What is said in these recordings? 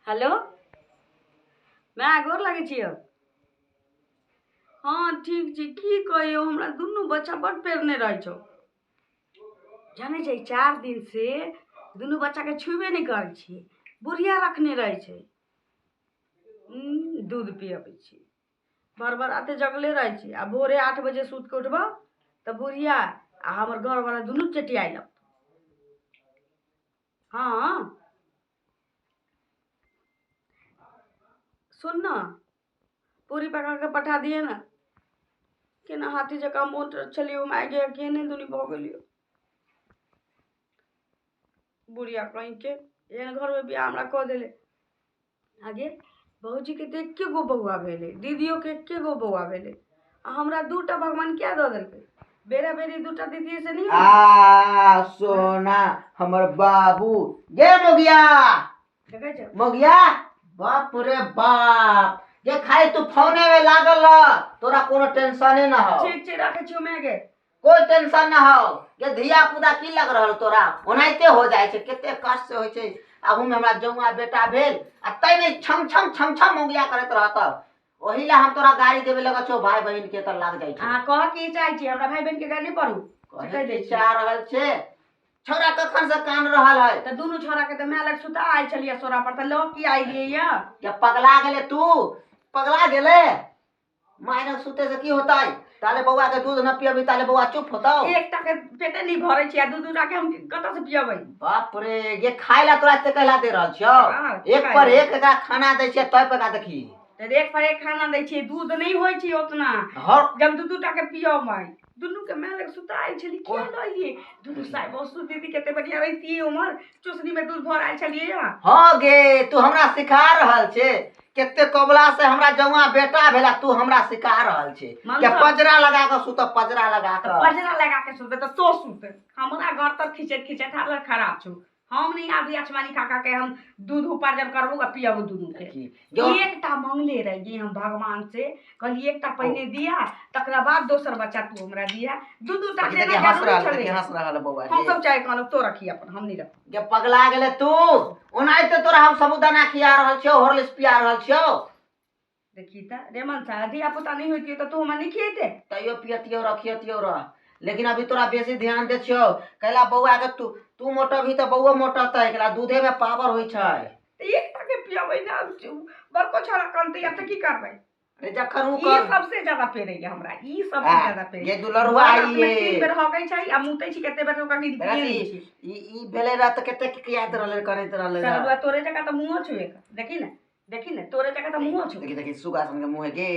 Hello माय, गोर लगै छियौ। हँ ठीक छी। की कहियौ, हमरा दुनू बच्चा बड्ड पेरने रहै छौ। जानै छै, 4 दिन से दुनू बच्चाके छुबे नहि करै छियै, बुढ़िया रखने रहै छै। दूध पियबै छी, भर भर राते जगले रहै छी आ भोरे 8 बजे सुति कऽ उठबौ तऽ बुढ़िया आ हमर घरवला दुनू चटियाइ लगतौ। हँ सुन न, पूरी पका के पठा दिए ने। केना हाथी जकाँ मोट छलियै माय गे, केने दुनी भऽ गेलियौ बुढ़िया कहीं के। एहन घरमे बियाह हमरा कऽ देले। आगे भौजीके तऽ एक्के गो बौआ भेलै, दीदियोके एक्के गो बौआ भेलै आ हमरा 2टा भगवान किया दऽ देलकै? बेरा बेरी 2टा दीदी से नहीं। आ सोना हमर बाबू गे मोगिया, देखै छौ मोगिया, बाप रे बाप, जे खाली तू फोने में लागल रह, तोरा कोनो टेंशने न हो। ठीक छै, राखै छियौ माय गे। कोई टेंशन न हो। ये धिया पुता की लग रहल तोरा, ओनाहिते हो जाइ छै, कते कष्ट से होइ छै। अहू में हमरा जौआ बेटा भेल आ तै में छम छम छम छम मोगिया करैत रहत, ओही ला हम तोरा गाड़ी देबे लगल छौ। भाई बहिन के तऽ लाग जाइ छै। अहाँ कह की चाहै छी? हमरा भाई बहिन के गाड़ी नहि पढ़ू। कहे की चाह रहल छै? छौड़ा कखन से कान रहल है। तऽ दुनू छोरा के तऽ माय लग सुता आयल छलियै सोरा पर, तऽ लऽ की आइलियै या? ये पगला गेले, तू पगला गेले। माय लग सुते से की होतै? ताले बौआ के दूध न पियबी ताले बौआ चुप होतौ? एकटा के पेटे नहि भरै छै आ दू दूटा के हम कतऽ से पियबै? बाप रे, ये खाय ला तोरा एते कहला दे रहल छियौ। हँ, एक खाय पर ला। एक एकरा खाना दै छियै तब एकरा देखी। तऽ एक पर एक खाना दै छियै, दूध नहि होइ छै ओतना। हर जब दू दूटा के पियबै, दुनू के माय लग सुतायल छली, किया लऽ एलियै? दुनू साहेब वस्तु दीदी कते बढ़िया रहितियै, उमर चुसनी में दूध भर आयल छलियै। हँ गे, तू हमरा सिखा रहल छे? कते कबला से हमरा जौआ बेटा भेला, तू हमरा सिखा रहल छे के पजरा लगा के सुत, पजरा लगा के। पजरा लगा के सुते तऽ तो सुते, हमरा घर तर खींचैत खींचैत हालत खराब छौ। हम नहीं आबी अछमानी खा खा के हम दूध उपार्जन करबो आ पियबो दुनू के। एकटा मंगले रहियै हम भगवान से, कहलियै एकटा पहिने दिया तकरा बाद दोसर बच्चा तू हमरा दिया। दू दू टा देना जरूरी छलै। हंस रहल बौआ। हम सब चाहे कहलहुँ, तो रखी अपन, हम नहीं रख। गे पगला गेले तू? ओनाहिते तोरा हम साबूदाना खिया रहल छियौ, हॉर्लिक्स पिया रहल छियौ। देखी तऽ रेमन सा, धिया पुता नहीं होइतियै तऽ तू हमरा नहीं खियैते? तैयो पियतियौ रखियतियौ रह, लेकिन अभी तोरा बेसी ध्यान दे छियौ। कैला बौआ के तू तू मोटबही तऽ बौओ मोटतै, एकरा दूधे में पावर होइ छै। तऽ एकटा के पियबै ने, बड़को छोरा कनतै आब तऽ की करबै? अरे जखन उ ई कर सबसे ज्यादा पेरैया हमरा, ई सबसे ज्यादा पेरैया। गे दुलरुआ, रातिमे ई 3 बेर हगै छै आ मुतै छै कते बेर, ओकरा गिनती नहि छै। ई भेलै रह तऽ कते कियाइत रहलै, करैत रहलै रह। सरलुआ तोरे जकाँ तऽ मुँहो छौ एकर, देखी ने, देखी ने, तोरे जकाँ तऽ मुँहो छौ। देखी देखी, सुगा सन के मुँह है गे।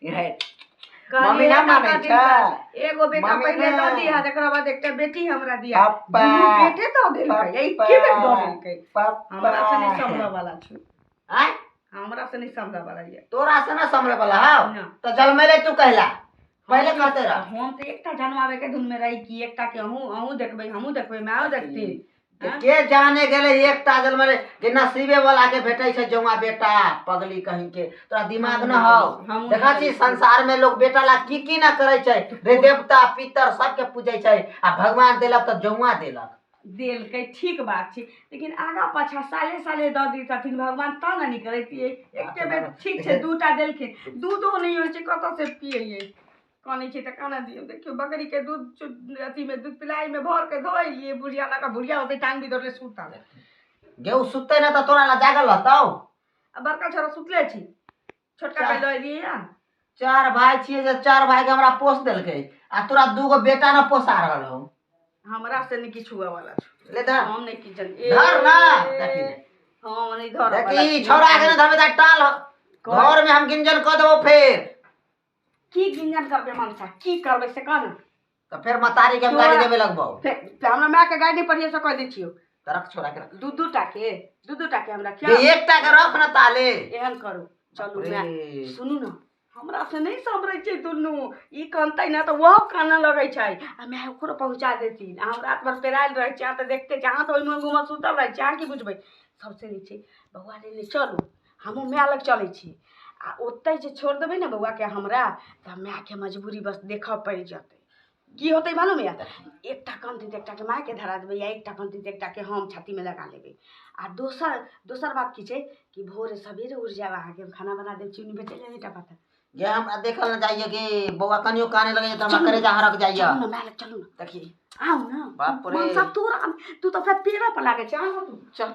ई है कहलियै मम्मी ना काका मानै दिन छै। का, एगो बेटा मम्मी पहिले ना। दऽ दिया, तकरा बाद एकटा बेटी हमरा दिया। पापा, दुनू बेटे दऽ देलकै, एके बेर दऽ देलकै। पापा। हमरा से नहीं सम्हरऽ वाला छौ। आँय? हमरा से नहीं सम्हरऽ वाला ये। तोरा से ना सम्हरे वाला हौ? ना। तऽ जलमेले तू कहला पहिले कहते रह। हम तऽ एकटा जनमाबे के धुन में रही कि एकटा के अहूँ अहूँ देखबै, हमहूँ देखबै, मायो देखथिन। के के जाने गेलै एकटा जलमले के नसीबे वाला के भेटै छै जौआ बेटा। पगली कहीं के, तोरा दिमाग न हौ? हमहूँ देखा छी, संसार में लोग बेटा ला की की ना करै छै रे, देवता पितर सबके पूजै छै आ भगवान देलक तऽ जौआ देलक। देलकै ठीक बात छै, लेकिन आगा पाछा साले साले दऽ दैतथिन भगवान तऽ ने नीक रहितियै। एके बेर ठीक छै, दूटा देलखिन, दूधो नहि होइ छै, कतऽ से पियैयै? कानै छै तऽ कानऽ दियौ। देखियौ, बकरीके दूध अथीमे दूध पिलाइमे भर के धऽ एलियै बुढ़िया लऽ कऽ, बुढ़िया ओतै टांग बिदरले सुतल। गे ओ सुतै ना तऽ तोरा ला जागल रहतौ? आ बड़का छोरा सुतले छी, छोटका के लऽ एलियै या। 4 भाई छियै जे 4 भाई के हमरा पोस देलकै आ तोरा 2 गो बेटा न पोसा रहल हौ। हमरा से नहि किछु हुअ वाला छौ। ले धर। हम नहि किछु धर ना, देखी। हम नहि धरऽ वाला देखी छी। छौड़ा के न धरबै तऽ टाल घर में हम गिंजन कऽ देबो फेर। की गिंजन करबै मनसा, की करबै से कह ने। तऽ फेर मतारी के हम गाड़ी देबे लगबौ। फेर हमरा माय के गाड़ी पढ़िए से कह दै छियौ। तऽ रख छोड़ा के रख। दू दू टा के, दू दू टा के हमरा गे, क्या एकटा के रख न ताले। एहन करू, चलू बाप माय रे। सुनू ने, हमरा से नहि सम्हरै छै दुनू। ई कनतै ने तऽ ओहो कानऽ लगै छै आ माय ओकरो पहुँचा देथिन आ हम राति भरि पेरायल रहै छी। अहाँ तऽ देखते छी, अहाँ तऽ ओहिमे घूमल सुतल रहै छी, अहाँ की बुझबै? सबसे नीक छै बौआ लेने चलू, हमहूँ माय लग चलै छी आ ओतहि जे छोड़ि देबै ने बौआके हमरा, तऽ मायके मजबूरी बस देखऽ पड़ि जेतै। की होतै मालूम यऽ? एकटा कनतै तऽ एकटाके मायके धरा देबै, या एकटा कनतै तऽ एकटाके हम छातीमे लगा लेबै। आ दोसर दोसर बात की छै कि भोरे सवेरे उठि जायब, अहाँके हम खाना बना देब, चीनी बेचै लए ईटा पाथर। गे, हमरा देखल न जाइए कि बौआ कनियो काने लगैए तऽ हमरा करेजा हरक जाइए। चलू ने माय लग, चलू ने। देखी। आउ ने। बाप रे। मन सब तोरा, तू तऽ अपना पेड़ा पर लागै छै, आउ ने तू। चल।